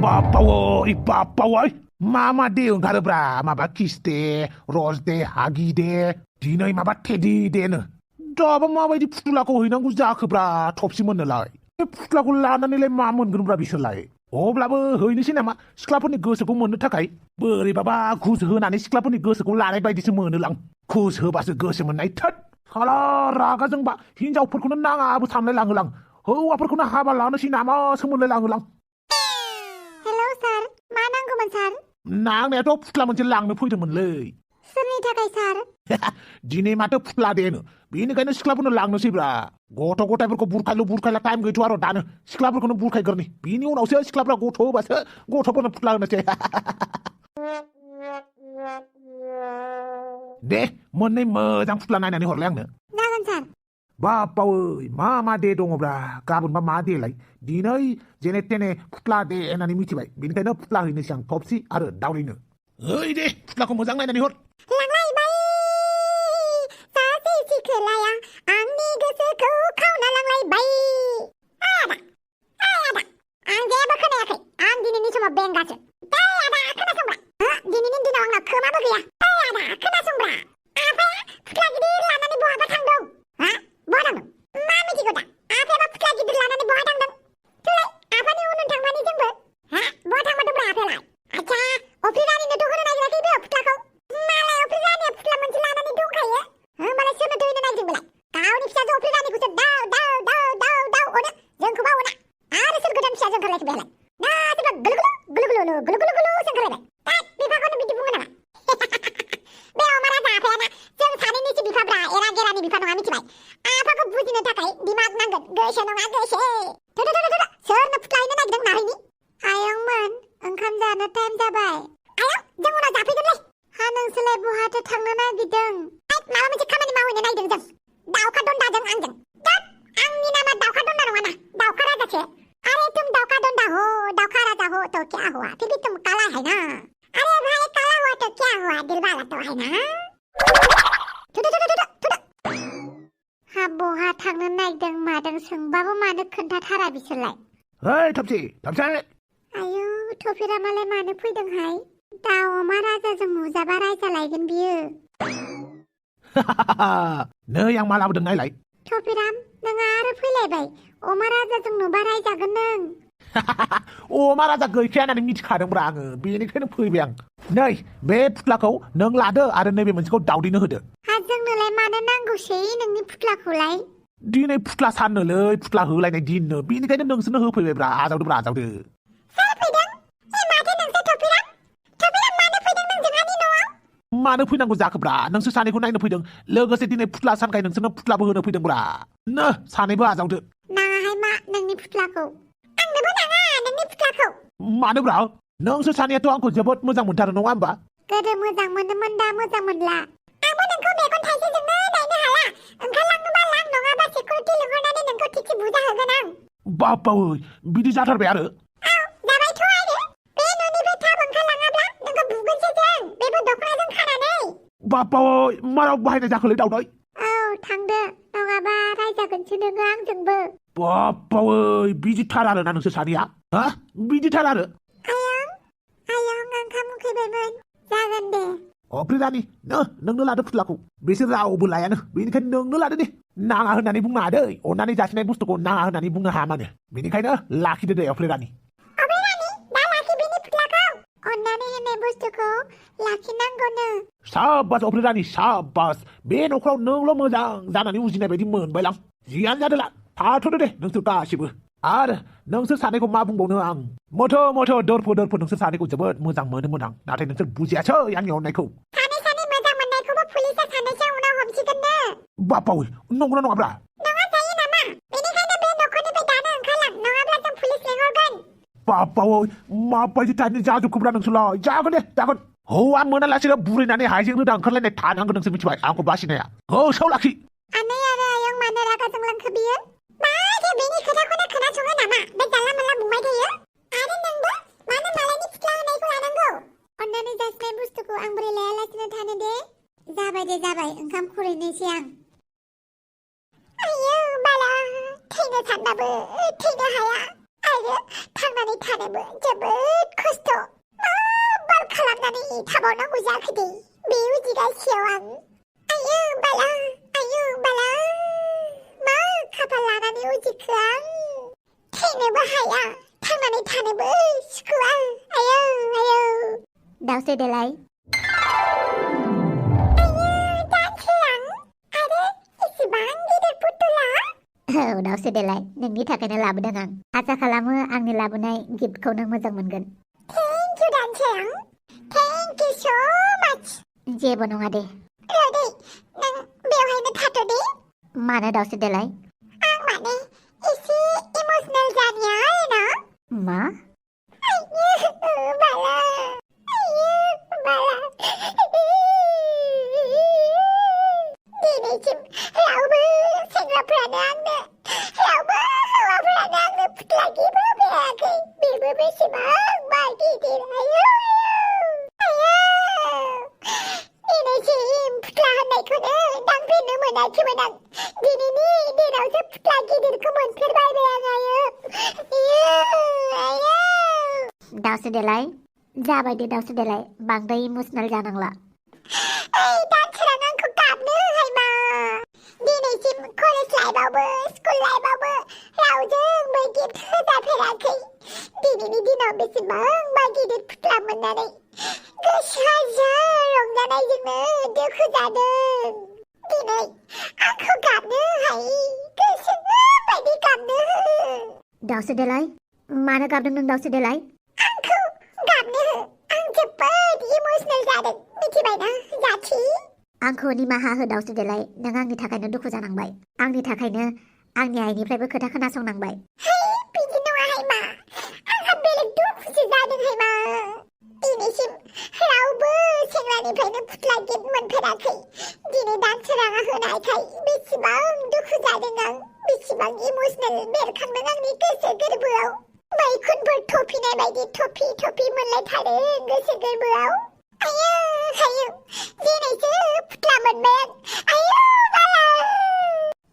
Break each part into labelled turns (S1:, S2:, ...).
S1: बापावै बापावै मा दे ओंखारोब्रा माबा किस दे रज दे हागि दे दिनै माबा टेडि देनो दाबा माबायदि फुथुलाखौ हैनांगौ जाखोब्रा थबसि मोननोलाय बे फुथुलाखौ लानानैलाय मा मोनगोनब्रा बिसोरलाय अब्लाबो हैनोसै नामा सिख्लाफोरनि गोसोखौ मोननो थाखाय बोरैबाबा घुस होनानै सिख्लाफोरनि गोसोखौ लानाय बायदिसो मोनोलां घुस होबासो गोसो मोननाय थोद हाला रागा जोंबा हिनजावफोरखौनो नाङाबो सानलाय लाङोलां हौवाफोरखौनो हाबा लानोसै नामासो मोनलाय लाङोलां
S2: हेलौ सार मा नांगौमोन सार
S1: नांनायाथ' फुथुला मोनसे लांनो फैदोंमोनलै
S2: सोरनि थाखाय सार
S1: दिनै माथो फुथुला देनो बेनिखायनो सिख्लाफोरनो लांनोसैब्रा गथ' गथायफोरखौ बुरखायला टाइम गैथ'आ आरो दानो सिख्लाफोरखौनो बुरखायग्रोनि बिनि उनावसो सिख्लाफ्रा गथ' होबासो गथ'फोरनो फुथुला होनोसै दे मोननै मोजां फुथुला नायनानै हरलाय आंनो
S2: जागोन सार
S1: बापावै मा दे दङब्रा गाबोनबा मा देलाय दिनै जेने तेने फुथुला दे होननानै मिथिबाय बेनिखायनो फुथुला हैनोसै आं थबसि आरो दावदैनो ओइ दे फुथुलाखौ मोजां नायनानै हर
S2: लांलायबाय सासे सिखोलाया आंनि गोसोखौ खावना लांलायबाय आदा आं जेबो खोनायाखै आं दिनैनि समाव बेंगासो आदा खोनासंब्रा दिनैनि दिनाव आंनाव खोमाबो गैया आदा खोनासंब्रा आफाया फुथुला गिदिर लानानै बहाबा थांदों बहा थांदों मा मिथिगौ दा आफायाबा फुथुला गिदिर लानानै बहा थांदों थोलाय आफानि उन थांफानि जोंबो बहा थांमारदोंब्रा आफायालाय आच्छा अफ्रि रानिनोथ' होनो नागिराखै बे फुथुलाखौ मालाय अफ्रि रानिया फुथुला मोनसे लानानै दंखायो होमबालाय सोरनो होनो नागिरदोंबालाय गावनि फिसाजो अफ्रि रानिखौसो दाव अनो जोंखौबा अना आरो सोर गोदान फिसाजो ओंखारलायखो बेहालाय ना सोरबा गुलुगुलु सोंखारलायबाय बिफाखौनो बिदि बुङो नामा बे अमा राजा आफायाना जों सानैनिसो बिफाब्रा एरा गेरानि बिफा नङा मिथिबाय आफाखौ बुजिनो थाखाय दिमाग नांगोन गोसो नङा गोसो सोरनो फुथुला हैनो नागिरदों नाहैनि आयंमोन ओंखाम जानो टाइम जाबाय आयं जों उनाव जाफैगोनलै नोंसोरलाय बहाथो थांनो नागिरदों माबा मोनसे खामानि मावहैनो नागिरदों जों दाउखा दन्दाजों आंजों आंनि नामा दाउखा दन्दा नङाना दाउखा राजासो अरे तुम दाउखा दन्दा हो दाउखा राजा हो तो क्या हुआ फिर भी तुम काला है ना अरे भाई काला हुआ तो क्या हुआ दिल वाला तो है ना बहा थांनो नागिरदों मादों सोंबाबो मानो खोन्थाथारा बिसोरलाय
S1: ओइ थबसि
S2: आयौ थफिरा मालाय मानो फैदोंहाय दाउ अमा राजाजों नुजाबा रायजालायगोन बियो
S1: नै आं मा लाबोदों नायलाय
S2: थफिराम नों आरो फैलायबाय अमा राजाजों नुबा रायजागोन नों
S1: अमा राजा गैखाया होननानै मिथिखादोंब्रा आङो बेनिखायनो फैबाय आं नै बे फुथुलाखौ नों लादो आरो नैबे मोनसेखौ दावदैनो होदो
S2: जोंनोलाय मानो नांगौसै नोंनि फुथुलाखौलाय
S1: दिनै फुथुला साननोलै फुथुला होलायनाय दिननो बेनिखायनो नोंसोरनो होफैबायब्रा आजावदोब्रा आजावदो
S2: सोर फैदों माथो नोंसोर थफिराम मानो फैदों नोंजों आंनि न'आव
S1: मानो फैनांगौ जाखोब्रा नोंसोर सानैखौ नायनो फैदों लोगोसे दिनै फुथुला सानखाय नोंसोरनो फुथुलाबो होनो फैदोंब्रा नो सानैबो आजावदो
S2: नाङाहाय मा नोंनि फुथुलाखौ आंनोबो नाङा नोंनि फुथुलाखौ
S1: मानोब्रा नोंसोर सानैयाथ' आंखौ जोबोद मोजां मोनथारो नङा होमबा
S2: गोदो मोजां मोनोमोन दा मोजां मोनला आंबो नोंखौ मेगन थाइसेजोंनो नायनो हाला ओंखारलांनोबा लां नङाबा सिकिउरिटि लिंहरनानै नोंखौ थिथि बुजा होगोन आं
S1: बापावै बिदि जाथारबाय आरो
S2: जाबायथ' आरो बे न'निफ्राय थाब ओंखारलाङाब्ला नोंखौ बुगोनसो जों बेबो दख'नाजों खानानै
S1: बापावै माराव बाहायनाय जाखोलै दावदै
S2: थांदो नङाबा रायजागोनसो नोङो आंजोंबो
S1: बापावै बिदिथार आरो ना नोंसोर सानैया बिदिथार आरो
S2: आयं ओंखाम उखैबायमोन जागोन दे
S1: अफ्रि रानि नोंनो लादो फुथुलाखौ बिसोर रावबो लायानो बेनिखायनो नोंनो लादो दे नाङा होननानै बुंनो हादै अननानै जासिनाय बुस्थुखौ नाङा होननानै बुंनो हाया मानो बेनिखायनो लाखिदो दे अफ्रि रानि
S2: दा लाखि बिनि फुथुलाखौ अननानै होनाय बुस्थुखौ लाखिनांगौनो
S1: साबास अफ्रि रानि साबास बे न'खराव नोंल' मोजां जानानै उजिनाय बायदि मोनबायलां जियानो जादोला थाथ'दो दे नोंसोर गासिबो आरो नोंसोर सानैखौ मा बुंबावनो आं मोथो दोरफो नोंसोर सानैखौ जोबोद मोजां मोनोमोन आं नाथाय नोंसोर बुजियासै आंनि अननायखौ
S2: सानै मोजां मोननायखौबो पुलिसा सानैसो उनाव हमसिगोननो
S1: बापावै नंगौना नङाब्रा
S2: नङा जायो नामा बेनिखायनो बे न'खरनिफ्राय दानो ओंखारलां नङाब्ला जों पुलिस लिंहरगोन
S1: बापावै माबायदि टाइपनि जाजोबखोब्रा नोंसोरलाय जागोन दे जागोन हौवा मोनालासिनो बुरैनानै हाइजें रोदा ओंखारलायनाय थानांगोन नोंसोर मिथिबाय आंखौ बासिनाया गोसोआव लाखि
S2: आनै आरो आयं मानो रागा जोंलांखो बियो माथो बेनि खोथाखौनो खोनासङो नामा बे जानला मोनला बुंबाय थायो आरो नोंबो मानो मालायनि फुथुला होनायखौ लानांगौ अननानै जासिनाय बुस्थुखौ आं बोरै लायालासिनो थानो दे जाबाय ओंखाम खुरैनोसै आं आयौ बाला थैनो सानबाबो थैनो हाया आरो थांनानै थानोबो जोबोद खस्थ' मा खालामनानै थाबावनांगौ जाखो दे बे उजिगासेयाव आं आयौ बाला मा खाफाल लानानै उजिखो आं थैनोबो हाया थांनानै थानोबो सुखुवा आयौ
S3: दाउस्रि देलाय
S2: दानसोरां आरो एसेबां गिदिर फुथुला
S3: औ दाउस्रि देलाय नोंनि थाखायनो लाबोदों आं आसा खालामो आंनि लाबोनाय गिफ्टखौ नों मोजां मोनगोन
S2: थेंक इउ दानसोरां थेंक इउ सो माच
S3: जेबो नङा दे
S2: रदै नों बेवहायनो थाथ' दे
S3: मानो दाउस्रि देलाय
S2: आं माने एसे इमोसनेल जानिया आरोना
S3: मा
S2: दिनैसिम रावबो सेंग्राफ्रानो आंनो रावबो हौवाफ्रानो आंनो फुथुला गिफ्ट होफेराखै बेबो बेसेबांबा गिदिर दिनैसिम फुथुला होननायखौनो दांफेरनो मोनाखैमोन आं दिनैनि दिनावसो फुथुला गिदिरखौ मोनफेरबाय बे आङो
S3: दाउस्रि देलाय जाबाय दे दाउस्रि देलाय बांद्राय इमोसनेल जानांला
S2: दानसोरां आंखौ गाबनो होहाय मा दिनैसिम कलेज लाइफआवबो स्कुल लाइफआवबो रावजोंबो गिफ्ट होजाफेराखै दिनैनि दिनाव बेसेबांबा गिदिर फुथुला मोननानै गोसोआ जा रंजानायजोंनो दुखु जादों दिनै आंखौ गाबनो होहाय गोसो बायदि गाबनो हो
S3: दाउस्रि देलाय मानो गाबदों नों दाउस्रि देलाय
S2: आंखौ गाबनो हो आं जोबोद इमोसनेल जादों मिथिबायना जाथि
S3: आंखौ निमाहा हो दाउस्रि देलाय नों आंनि थाखायनो दुखु जानांबाय आंनि थाखायनो आंनि आइनिफ्रायबो खोथा खोनासंनांबाय
S2: बिदि नङाहाय मा आंहा बेलेग दुखुसो जादोंहाय मा दिनैसिम रावबो सेंग्रानिफ्रायनो फुथुला गिफ्ट मोनफेराखै दिनै दानसोराङा होनायखाय बेसेबां दुखु जादों आं बेसेबां इमोसनेल बेरखांदों आंनि गोसो गोरबोआव मैखुनफोर थफिनाय बायदि थफि मोनलायथारो गोसो गोरबोआव आयौ दिनैसो फुथुला मोनबाय आं बाला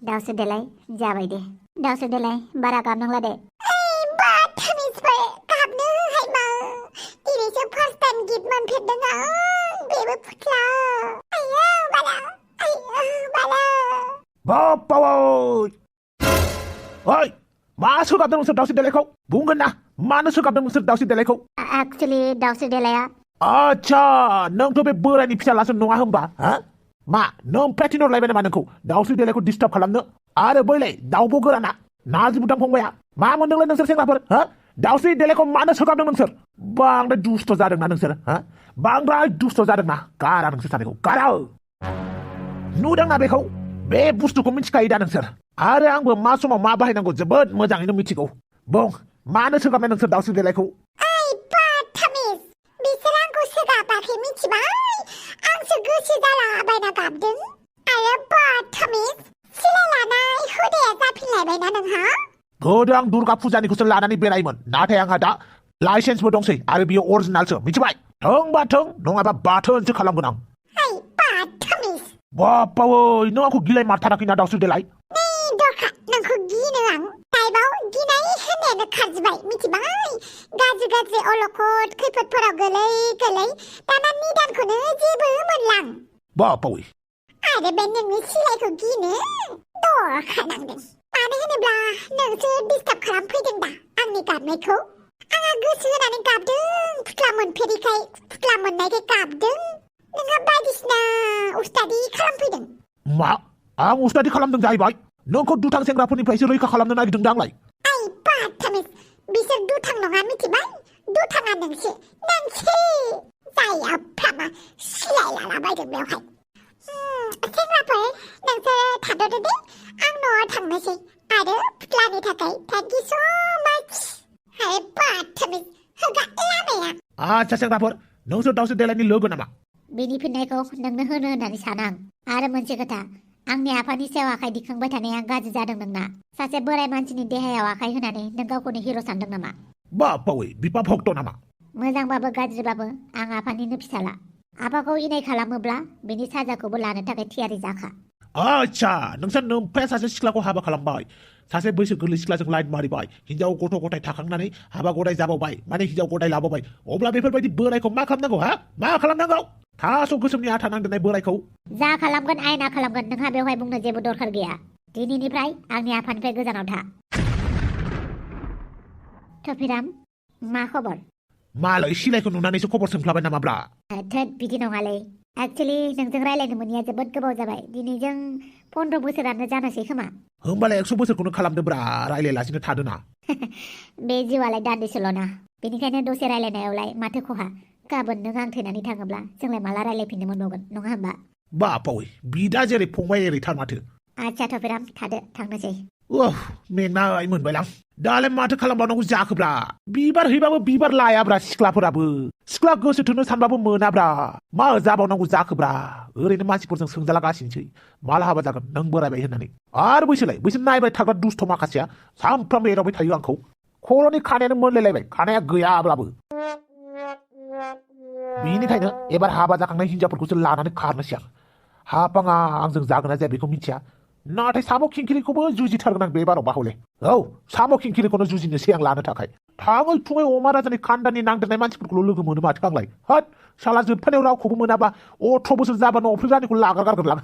S3: दाउस्रि देलाय जाबाय दे दाउस्रि देलाय बारा गाबनांला दे
S2: बाथामिसफोर गाबनो होहाय मा दिनैसो फार्स्ट टाइम गिफ्ट मोनफेरदों आं बेबो फुथुला आयौ बाला
S1: बाप्पावोय ओइ मा सोगाबदों नोंसोर दाउस्रि देलायखौ बुंगोन ना मानो सोगाबदों नोंसोर दाउस्रि देलायखौ
S3: एक्चुअली दाउस्रि देलाया
S1: आच्छा नोंथ' बे बोरायनि फिसालासो नङा होमबा मा नों प्लेटिनर लायबाय नामा नोंखौ दाउस्रि देलायखौ डिस्टार्ब खालामनो आरो बैलाय दाउब' गोराना नाजि बुदां फंबाया मा मोनदोंलाय नोंसोर सेंग्राफोर दाउस्रि देलायखौ मानो सोगाबदों नोंसोर बांद्राय दुस्थ' जादोंना नोंसोर बांद्राय दुस्थ' जादोंना गारा नोंसोर सानैखौ गारा नुदोंना बेखौ बे बुस्थुखौ मिथिखायो दा नोंसोर आरो आंबो मा समाव मा बाहायनांगौ जोबोद मोजाङैनो मिथिगौ बुं मानो सोगाबनाय नोंसोर दाउस्रि देलायखौ
S2: बिसोर आंखौ सोगाबाखै मिथिबाय आंसो गोसो जालाबायना गाबदों आरो बाथामिस सिलाय लानाय हुदाया जाफिनलायबायना नोंहा
S1: गोदो आं दुर्गा फुजानिखौसो लानानै बेरायोमोन नाथाय आंहा दा लाइसेन्सबो दंसै आरो बियो अरिजिनालसो मिथिबाय थों बा थों नङाबा बाथोनसो खालामगोन आं
S2: बाथामिस
S1: बाप्पावोय नों आंखौ गिलाय मारथाराखैना दाउस्रि देलाय
S2: दरखा नोंखौ गिनो आं लाइफआव गिनाय होननायानो खारजोब्बाय मिथिबाय गाज्रि अलखद खैफोदफोराव गोलै दाना निदानखौनो जेबो मोनलां
S1: बाप्पावोय
S2: आरो बे नोंनि सिलायखौ गिनो दरखा नांदों मानो होनोब्ला नोंसो डिस्टार्ब खालामफैदों दा आंनि गाबनायखौ आंहा गोसो होनानै गाबदों फुथुला मोनफेरिखाय फुथुला मोननायखाय गाबदों नोंहा बायदिसिना उस्तादि खालामफैदों
S1: मा आं उस्तादि खालामदों जाहैबाय नोंखौ दुथां सेंग्राफोरनिफ्रायसो रैखा खालामनो नागिरदों आंलाय
S2: बाथामिस बिसोर दुथां नङा मिथिबाय दुथाङा नोंसो जाय अफ्रामा सिलाय लालाबायदों बेवहाय सेंग्राफोर नोंसोर थाद'दो दे आं न'आव थांनोसै आरो फुथुलानि थाखाय थेंक इउ सो माच आरो बाथामिस होगा लामाया
S1: आच्छा सेंग्राफोर नोंसोर दाउस्रि देलायनि लोगो नामा
S3: बिनि फिननायखौ नोंनो होनो होननानै साना आं आरो मोनसे खोथा आंनि आफानि सायाव आखाइ दिखांबाय थानाया गाज्रि जादों नोंना सासे बोराय मानसिनि देहायाव आखाइ होनानै नों गावखौनो हिर' सानदों नामा
S1: बाप्पावोय बिफा भक्त नामा
S3: मोजांबाबो गाज्रिबाबो आं आफानिनो फिसाला आफाखौ इनाय खालामोब्ला बिनि साजाखौबो लानो थाखाय थियारि जाखा
S1: आच्छा नोंसोर नोमफाया सासे सिख्लाखौ हाबा खालामबाय सासे बैसो गोरलै सिख्लाजों लाइन मारिबाय हिनजाव गथ' गथाय थाखांनानै हाबा गदाय जाबावबाय माने हिनजाव गदाय लाबावबाय अब्ला बेफोरबायदि बोरायखौ मा खालामनांगौ हा मा खालामनांगौ थास' गोसोमनि आथा नांदेरनाय बोरायखौ
S3: जा खालामगोन आयना खालामगोन नोंहा बेवहाय बुंनो जेबो दरखार गैया दिनैनिफ्राय आंनि आफानिफ्राय गोजानाव था थफिराम मा खबर
S1: मालाय सिलायखौ नुनानैसो खबर सोंफ्लाबाय नामाब्रा
S3: थोद बिदि नङालै एक्चुअलि नोंजों रायलायनो मोनिया जोबोद गोबाव जाबाय दिनैजों 15 बोसोरानो जानोसै खोमा
S1: होमबालाय 100 बोसोरखौनो खालामदोब्रा रायलायलासिनो थादोना
S3: बे जिउआलाय दान्दिसेल'ना बेनिखायनो दसे रायलायनायावलाय माथो खहा गाबोन नों आं थैनानै थाङोब्ला जोंलाय माला रायलायफिननो मोनबावगोन नङा होमबा
S1: बापावै बिदा जेरै फंबाय एरै थार माथो
S3: आच्छा थफिराम थादो थांनोसै
S1: मेंनाय मोनबायलां दालाय माथो खालामबावनांगौ जाखोब्रा बिबार हैबाबो बिबार लायाब्रा सिख्लाफोराबो सिख्ला गोसो थोनो सानबाबो मोनाब्रा मा जाबावनांगौ जाखोब्रा ओरैनो मानसिफोरजों सोंजालागासिनोसै माला हाबा जागोन नों बोरायबाय होननानै आरो बैसो नायबाय थाग्रा दुस्थ' माखासेया सानफ्रामबो एरावबाय थायो आंखौ खर'नि खानायानो मोनलायलायबाय खानाया गैयाब्लाबो बेनिखायनो एबार हाबा जाखांनाय हिनजावफोरखौसो लानानै खारनोसै आं हापाङा आंजों जागोन ना जाया बेखौ मिथिया नाथाय साम' खिंखिरिखौबो जुजिथारगोन आं बे बाराव बाहले साम' खिंखिरिखौनो जुजिनोसै आं लानो थाखाय थाङै थुङै अमा राजानि खान्दानि नांदेरनाय मानसिफोरखौल' लोगो मोनो माथो आंलाय होद साला जोबथानायाव रावखौबो मोनाबा 18 बोसोर जाबानो अफ्रि रानिखौ लागारगारगोनलां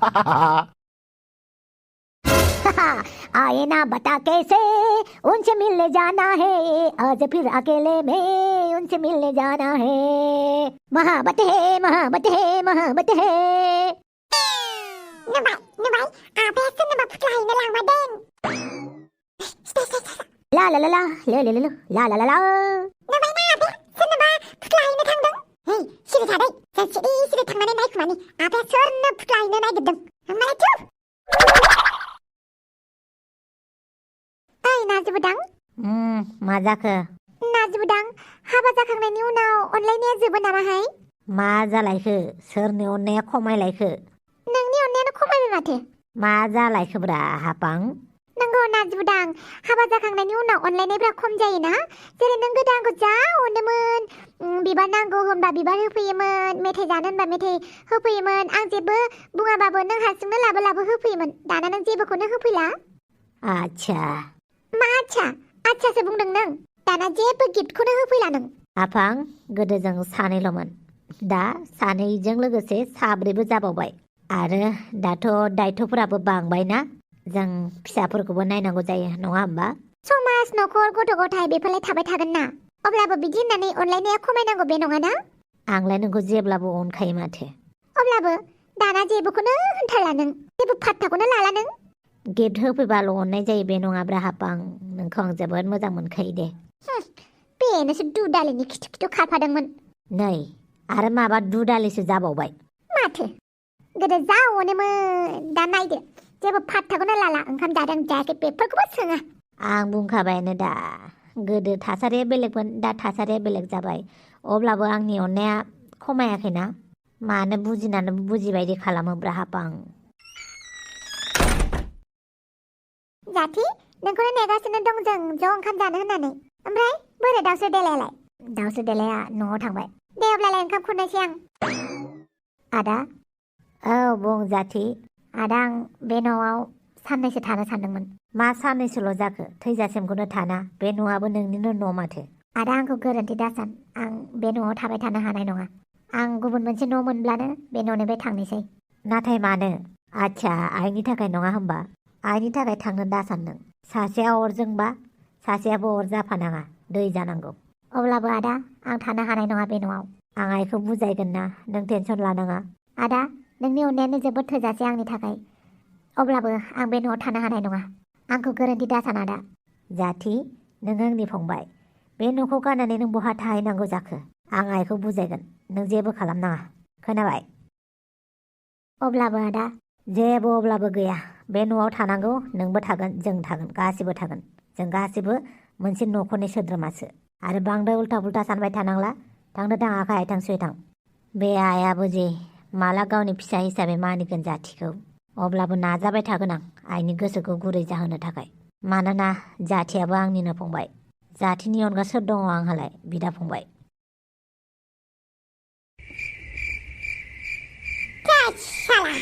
S3: आए ना बता कैसे उनसे मिलने जाना है आज फिर अकेले में उनसे मिलने जाना है महाबत है महाबत है महाबत है
S2: Nubai, apa yang senang bapak lain dalam badan?
S3: La la la la la la la la la la la.
S2: Nubai na apa? Senang bapak lain tangdang. Hei, sini sadai. Sini tangannya naik mana? Apa yang senang bapak lain naik gedeng? Mana tu? Ay, Nazibudang.
S3: मा जाखो
S2: Nazibudang, हाबा जाखांनायनि उनाव अनलायनाया जोबो नामा हाय?
S3: मा जालायखो सोरनि अननाया खमायलायखो
S2: नोंनि अननायानो खमायबाय माथो
S3: मा जालायखोब्रा हापां
S2: नंगौ नाजिबुदां हाबा जाखांनायनि उनाव अनलायनायफ्रा खम जायोना जेरै नों गोदो आंखौ जा अनोमोन बिबार नांगौ होनबा बिबार होफैयोमोन मेथाइ जानो होनबा मेथाइ होफैयोमोन आं जेबो बुङाबाबो नों हारसिंनो लाबो लाबो होफैयोमोन दाना नों जेबोखौनो होफैला
S3: आच्छा
S2: मा आच्छासो बुंदों नों दाना जेबो गिफ्टखौनो होफैला नों
S3: हापां गोदो जों सानैल'मोन दा सानैजों लोगोसे साब्रैबो जाबावबाय आरो दाथ' दायथ'फोराबो बांबायना जों फिसाफोरखौबो नायनांगौ जायो नङा होमबा
S2: समाज नखर गथ' गथाय बेफोरलाय थाबाय थागोन ना अब्लाबो बिदि होननानै अनलायनाया खमायनांगौ बे नङाना
S3: आंलाय नोंखौ जेब्लाबो अनखायो माथो
S2: अब्लाबो दाना जेबोखौनो होनथारला नों जेबो फात्ताखौनो लाला नों
S3: गिफ्ट होफैबाल' अननाय जायो बे नङाब्रा हापां नोंखौ आं जोबोद मोजां मोनखायो दे
S2: बेनोसो दुदालिनि खिथु खिथु खारफादोंमोन
S3: नै आरो माबा दुदालिसो जाबावबाय
S2: माथो गोदो जा अनोमोन दा नायदो जेबो फात्ताखौनो लाला ओंखाम जादों जायाखै बेफोरखौबो सोङा
S3: आं बुंखाबायानो दा गोदो थासारिया बेलेगमोन दा थासारिया बेलेग जाबाय अब्लाबो आंनि अननाया खमायाखैना मानो बुजिनानै बुजिबायदि खालामोब्रा हापां
S2: जाथि नोंखौनो नेगासिनो दं जों ज' ओंखाम जानो होननानै ओमफ्राय बोरै दाउसो देलायालाय
S3: दाउसो देलाया न'आव थांबाय
S2: दे अब्लालाय ओंखाम खुरनोसै आं
S3: आदा औ बुं जाथि आदा आं बे न'आव साननैसो थानो सानदोंमोन मा साननैसोल' जाखो थैजासिमखौनो थाना बे न'आबो नोंनिनो न' माथो
S2: आदा आंखौ गोरोन्थि दासान आं बे न'आव थाबाय थानो हानाय नङा आं गुबुन मोनसे न' मोनब्लानो बे न'निफ्राय थांनोसै
S3: नाथाय मानो आच्छा आइनि थाखाय नङा होमबा आइनि थाखाय थांनो दासान नों सासेया अरजोंबा सासेयाबो अर जाफानाङा दै जानांगौ
S2: अब्लाबो आदा आं थानो हानाय नङा बे न'आव
S3: आं आइखौ बुजायगोन ना नों टेनसन लानाङा
S2: आदा नोंनि अननायानो जोबोद थोजासे आंनि थाखाय अब्लाबो आं बे न'आव थानो हानाय नङा आंखौ गोरोन्थि दासान आदा
S3: जाथि नों आंनि फंबाय बे न'खौ गारनानै नों बहा थाहैनांगौ जाखो आं आइखौ बुजायगोन नों जेबो खालामनाङा खोनाबाय
S2: अब्लाबो आदा
S3: जेबो अब्लाबो गैया बे न'आव थानांगौ नोंबो थागोन जों थागोन गासिबो थागोन जों गासिबो मोनसे न'खरनि सोद्रोमासो आरो बांद्राय उल्था पुल्था सानबाय थानांला थांनो थां आखाइ आथिं सुहैथां बे आइयाबो जे माला गावनि फिसा हिसाबै मानिगोन जाथिखौ अब्लाबो नाजाबाय थागोन आं आइनि गोसोखौ गुरै जाहोनो थाखाय मानोना जाथियाबो आंनिनो फंबाय जाथिनि अनगा सोर दङ आंहालाय बिदा फंबाय
S2: साला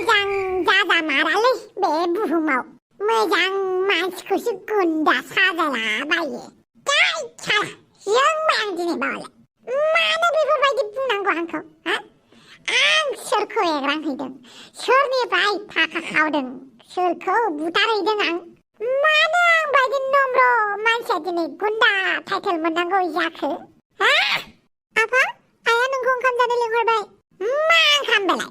S2: मोजां जाजामारालै बे बुहुमाव मोजां मानसिखौसो गुन्दा साजायलाबायो गायथारा जोंबाय आं दिनै बावलाय मानो बेफोरबायदि बुंनांगौ आंखौ आं सोरखौ एग्रांहैदों सोरनिफ्राय थाखा खावदों सोरखौ बुथारहैदों आं मानो आं बायदि नम्र मानसिया दिनै गुन्दा टाइटेल मोननांगौ जाखो आफा आया नोंखौ ओंखाम जानो लिंहरबाय मा ओंखाम बेलाय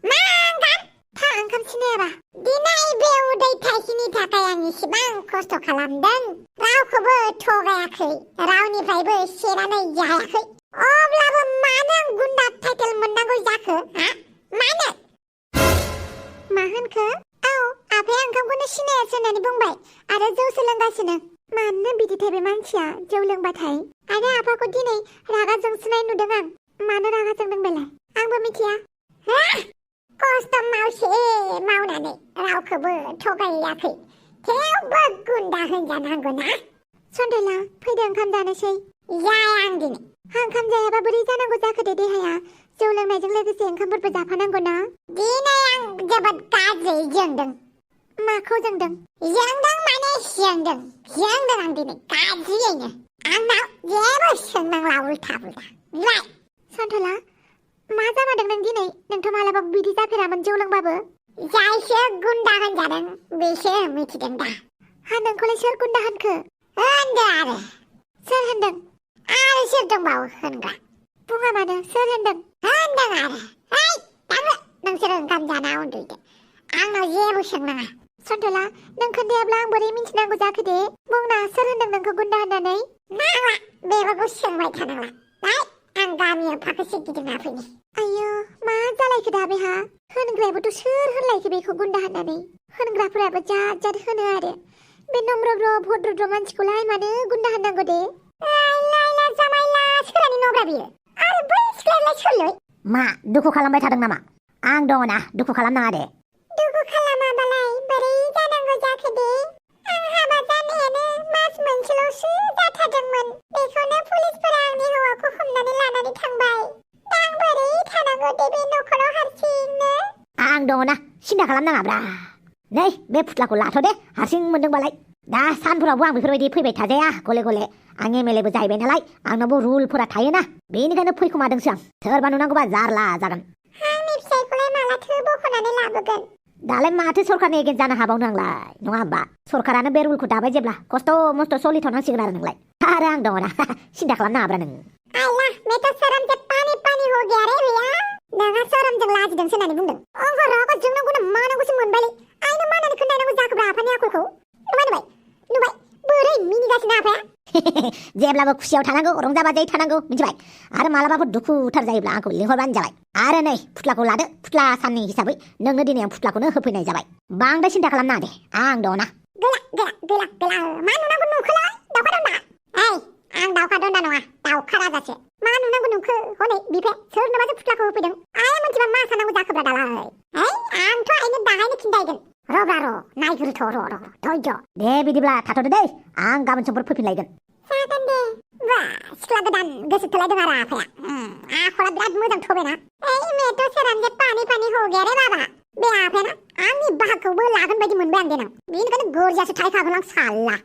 S2: मा ओंखाम था ओंखाम सिनायाबा दिनै बे उदै थाइसेनि थाखाय आं इसेबां खस्थ' खालामदों रावखौबो थगायाखै रावनिफ्रायबो सेनानै जायाखै अब्लाबो मानो आं गुन्दा टाइटेल मोननांगौ जाखो मानो मा होनखो औ आफाया ओंखामखौनो सिनायासै होननानै बुंबाय आरो जौ सोलोंगासिनो मानो बिदिथाय बे मानसिया जौ लोंबाथाय आरो आफाखौ दिनै रागा जोंसोनाय नुदों आं मानो रागा जोंदों बेलाय आंबो मिथिया खस्थ' मावसे मावनानै रावखौबो थगायाखै थेवबो गुन्दा होनजानांगौ ना सन्देला फैदो ओंखाम जानोसै जाया आं दिनै ओंखाम जायाबा बोरै जानांगौ जाखो दे देहाया जौ लोंनायजों लोगोसे ओंखामफोरबो जाफानांगौ ना दिनै आं जोबोद गाज्रि जोंदों माखौ जोंदों माने जोंदों आं दिनै गाज्रियैनो आंनाव जेबो सोंनांला उल्था पुल्था मिथिबाय सन्थला मा जामारदों नों दिनै नोंथ' मालाबा बिदि जाफेरामोन जौ लोंबाबो जायसो गुन्दा होनजादों बेसो मिथिदों दा नोंखौलाय सोर गुन्दा होनखो होनदों आरो सोर होनदों आरो सोर दंबावो होनग्रा बुङा मानो सोर होनदों आरो दाङो नोंसोर ओंखाम जाना उन्दुदो आंनाव जेबो सोंनाङा सन्थला नों खोन्थायाब्ला आं बोरै मिथिनांगौ जाखो दे बुंना सोर होनदों नोंखौ गुन्दा होननानै नांला बेफोरखौ सोंबाय थानांला आं गामियाव फाखोसे गिदिंना फैनि आयो मा जालायखो दा बेहा होनग्रायाबोथ' सोर होनलायखो बेखौ गुन्दा होननानै होनग्राफोराबो जात जात होनो आरो बे नम्रब्र भद्रद्र मानसिखौलाय मानो गुन्दा होननांगौ दे लायला जामायला सोरानि नग्रा बियो आरो बै सिख्लायालाय सोरलै
S3: मा दुखु खालामबाय थादों नामा आं दङ ना दुखु खालामनाङा दे
S2: दुखु खालामाबालाय बोरै जानांगौ जाखो दे आं हाबा जानायानो मास मोनसेल'सो जाथारदोंमोन बेखौनो पुलिसफोरा आंनि हौवाखौ हमनानै लानानै थांबाय दा आं बोरै थानांगौ दे बे न'खराव हारसिंनो
S3: आं दङ ना सिन्था खालामनाङाब्रा नै बे फुथलाखौ लाथ' दे हारसिं मोनदोंबालाय दा सानफोरावबो आं बेफोरबायदि फैबाय थाजाया गले गले आं एमएलएबो जाहैबाय नालाय आंनावबो रुलफोरा थायोना बेनिखायनो फैखोमादोंसो आं सोरबा नुनांगौबा जारला जागोन
S2: आंनि फिसायखौलाय मालाथो बख'नानै लाबोगोन
S3: दालाय माथो सरकारनि एगेन्ट जानो हाबावनो आंलाय नङा होमबा सरकारानो बे रुलखौ दाबाय जेब्ला खस्थ' मस्थ' सोलिथ'नांसिगोन आरो नोंलाय आरो आं दङ ना सिन्था खालामनाङाब्रा नों
S2: आइला मैं तो शर्म से पानी पानी हो गया रे भैया नोंहा शर्मजों लाजिदोंसो होननानै बुंदों आंहा रागा जोंनांगौना मानांगौसो मोनबायलै आइनो मानानै खोन्थानांगौ जाखोब्रा आफानि आखलखौ नुबाय बोरै मिनिगासिनो आफाया
S3: जेब्लाबो खुसियाव थानांगौ रंजा बाजायै थानांगौ मिथिबाय आरो मालाबाफोर दुखुथार जायोब्ला आंखौ लिंहरबानो जाबाय आरो नै फुथलाखौ लादो फुथला साननि हिसाबै नोंनो दिनै आं फुथलाखौनो होफैनाय जाबाय बांद्राय सिन्था खालामनाङा दे आं दङ ना
S2: गैला मा नुनांगौ नुखोलाय दाउखा दन्दा आं दाउखा दन्दा नङा दाउखा राजासो मा नुनांगौ नुखो हनै बिफाया सोरनोबासो फुथलाखौ होफैदों आइया मोनथिबा मा साननांगौ जाखोब्रा दालाय आंथ' आइनो दाहायनो खिन्थाहैगोन र' नायग्रोथ' र' धैर्य
S3: दे बिदिब्ला थाथ'दो दै आं गाबोन समफोर फैफिनलायगोन
S2: जागोन दे बा सिख्ला गोदान गोसो थोलायदों आरो आफाया आखला बिराद मोजां थोबायना मैं तो शर्म से पानी पानी हो गया रे बाबा बे आफाया ना आंनि बाहागखौबो लागोन बायदि मोनबाय आं देनां बेनिखायनो गोरजियासो थायखागोन आं साला